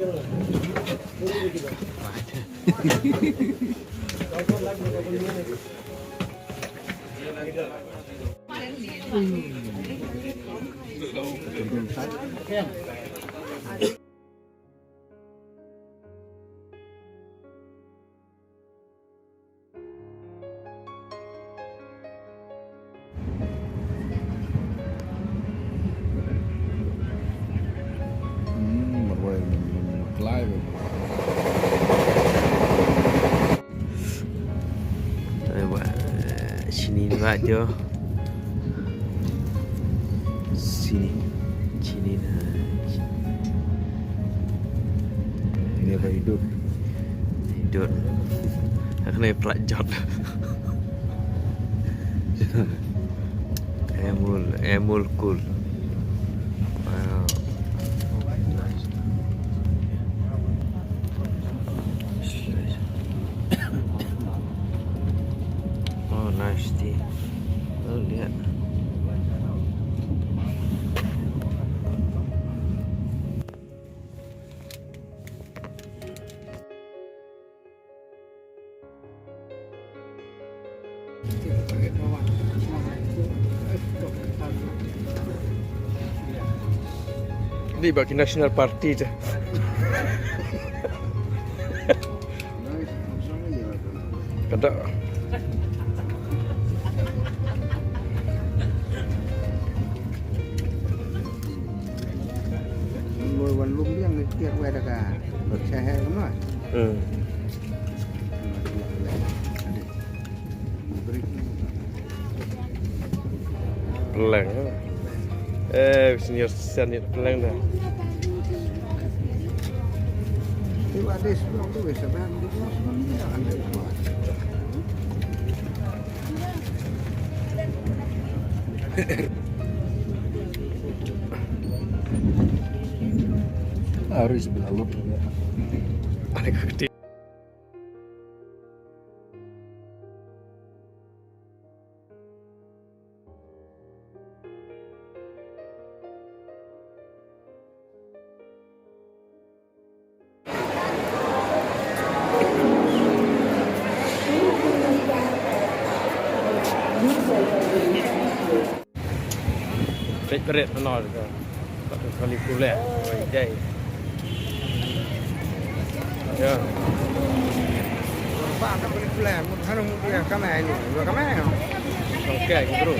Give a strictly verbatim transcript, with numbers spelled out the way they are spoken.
Hmm, marwei, marwei. Ai ba, sini ni ba tio. Sini. Sini na. Ini ba hidup. Hidup. Aku ni pelak jot. Emul, Emul cool. Wow. Oh, nice tea. Oh, lihat. Ni bagi National Party je. Kada. Mui wan lum biang ni tiar wai da ka. Berseher kemana? Hmm. Peleng. Eh, senior citizen ni peleng dah. Tiba di sebelah tu, sebelah tu, sebelah ni, ada. Harus bilang lu. Ada kecil. Peit barit noh ka. Kali pule. Oi, jai. Ya. Ba ka pule, mut hanu mut dia kamai ni. Dua kamai. Okay, bro.